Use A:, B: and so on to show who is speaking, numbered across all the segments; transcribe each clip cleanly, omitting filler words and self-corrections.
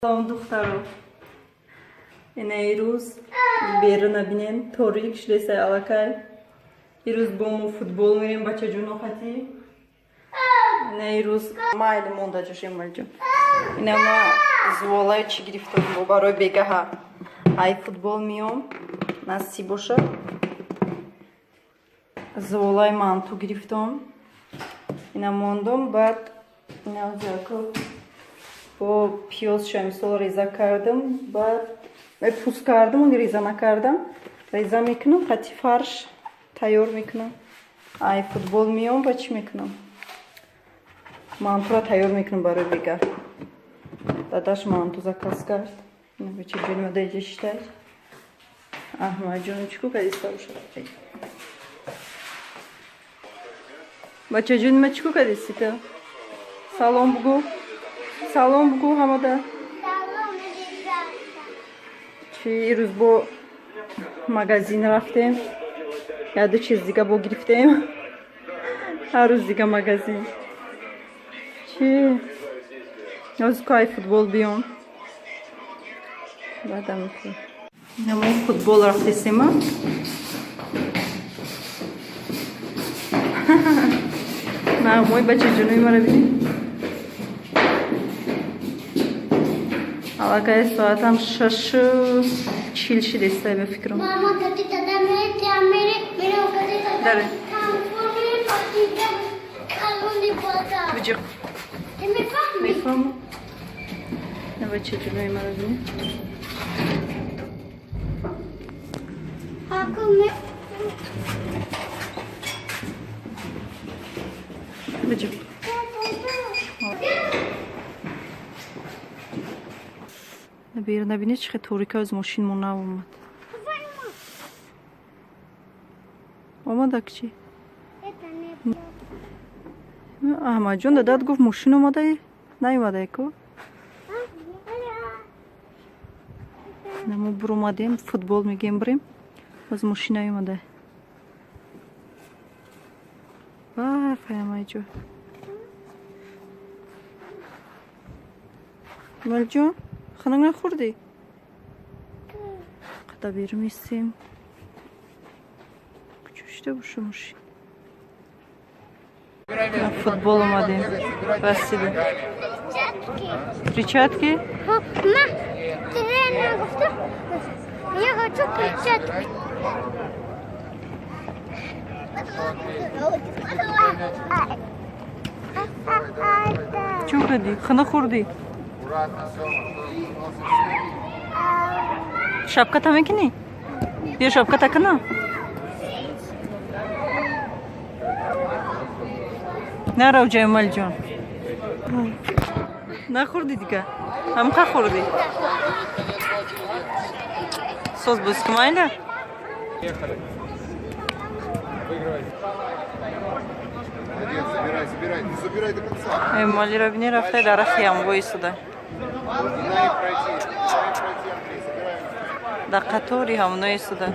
A: Салом, духтаро. Ина ирӯз беруна бинен, торик шудесай аллакай. Ирӯз бо мо футбол мерем, бачаҷоно қатӣ. Ина ирӯз майли монда ҷош, Эмалҷон. Ина ма зуволаи чӣ гирифтам бо барои бегаҳа. Ай футбол миём, насиб боша. Зуволаи манту гирифтам. Ина мондум, баъд ина озяко бо пиёзша мисол реза кардам, баъд пӯст кардам, он реза накардам. Реза мекунам, қати фарш тайёр мекунам. Ай футбол миём, ба чӣ мекунам? Мантура тайёр мекунам барои бега. Дадаш манту заказ кард. Ина бачаҷони ма даиҷа шитай. Аҳмадҷон чӣ ку кадиста бошад? Бачаҷони ма чӣ ку кадистита? Салом бугӯ. Салом бугӯ ҳамада. Чӣ, ирӯз бо магазин рафтем. Яду чиз дига бо гирифтем. Ҳар рӯз дига магазин. Чӣ? Ҳозир ку ай футбол биём. Баъдам ки. Мо футбол рафтесема. Нағмои бачаҷонои маро бинед. Аллакай соатам 6:40 шидестай ба фикрам. Даре. Биҷиқ. Мефаҳмам. На бачаҷонои маро бинед. Биҷиқ. Беру набинед, чӣ хел торика, аз мошин мо наомад. Омадак чӣ? Аҳмадҷон дадат гуфт, мошин омада, наомада ку? Мо буромадем, футбол мегем бирем. Боз мошин наомада. Барф ҳамаҷо. Малҷон, хунук нахӯрдӣ? Қада берун истем. Куҷо шуда боша мошин? На футбол омадем. Расидем. Перчатки?
B: Я хочу перчатки.
A: Чӣ кардӣ? Хунук хӯрдӣ? Шапката мекунӣ? Биё, шапката кунам. Нарав ҷои Малҷон. Нахӯрдӣ дига? Ҳамқа хӯрдӣ? Соз боз ку майла? Эмомалиро бинӣ, рафта дарахти ҳамво истода. Дар қатори ҳамоно истода.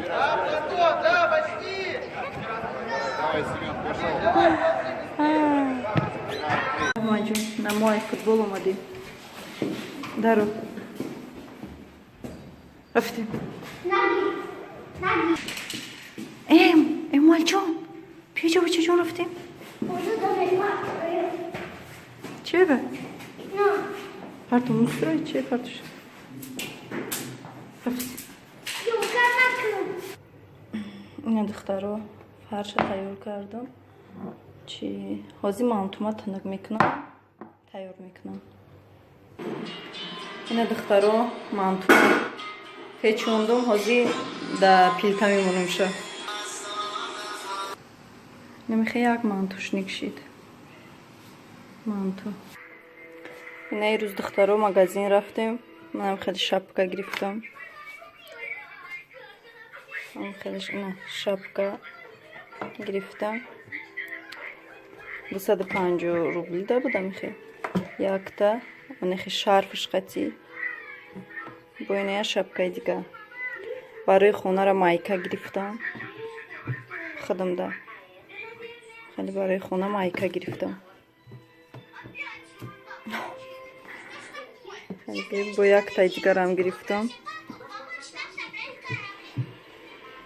A: Аҳмадҷон, намо ай футбол омадем. Даро. Рафтем. Эм, Эмомалҷон, биё ҷо, бачаҷон, рафтем. Чӣ бе? Парту мустрой, чӣ партуш? Рафтем. Ина духтаро, фарша тайёр кардам. Чи ҳозир мантума тунук мекунам, тайёр мекунам. Ина духтаро, мантума печондум, ҳозир да пилта мемонемша. Намехе як мантушник шид. Манту. Ина ирӯз, духтаро, магазин рафтем. Манам хеле шапка гирифтам. Хеле ина шапка гирифтам. 250 рубл да буда мехе. Якта, онехе шарфш қатӣ. Бо ина я шапкаи дига. Барои хонара майка гирифтам. Худамда. Хеле барои хона майка гирифтам. Бо яктай дигарам гирифтам.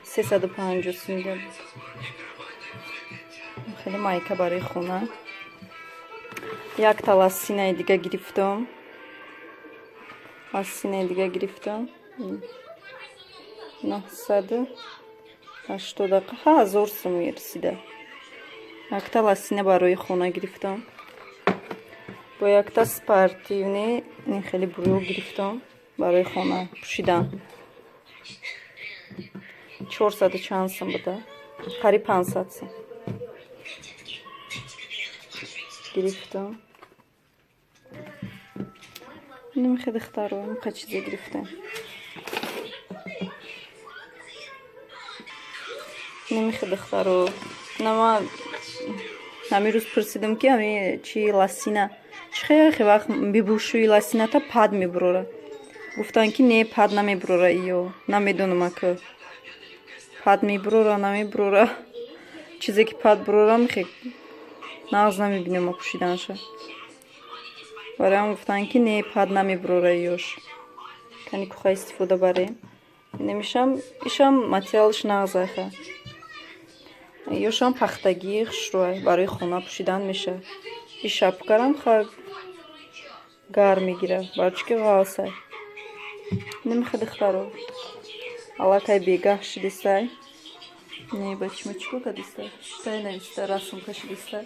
A: 350 сум буд. Хеле майка барои хона. Якта лосинаи дига гирифтам. Лосинаи дига гирифтам. 980, 1000 сум расида. Якта лосина барои хона гирифтам. Бо якта спортивный ин хеле брюк гирифтам барои хона пӯшидан. 400 чанд сум буда. Қариб 500 сум. Гирифтам. Немихе, духтаро, инқа чизе гирифтем. Немихе, духтаро. Нама ҳамин рӯз пурсидам, ки ҳами чи лосина чи хеле вақт бибушӯи, лосината пад мебурора. Гуфтанд, ки не, пад намебурора иё. Намедонам, ака, пад мебурора, намебурора. Чизе ки пад бурора, мехе нағз намебинам пӯшиданша. Бароям гуфтанд, ки не, пад намебурора иёш. Кани куха истифода барем. Немишам, ишам материалш нағз айха. Ёшам пахтагии хушрӯай, барои хона пӯшидан мешавад. И шапкарам ха гарм мегирад, барои чӣ ки ғалсай. Немихе, духтаро. Аллакай бегаҳ шидистай. Не, бачима чӣ кор кардистай? Шитай нависта, расм кашидистай.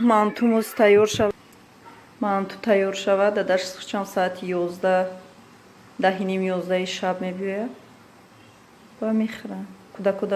A: Мантумоз тайёр шав. Манту тайёр шавад, дадаш чанд соати 11, 10:30, 11-и шаб мебиёяд. Ба мехӯрам. Кӯдакуда.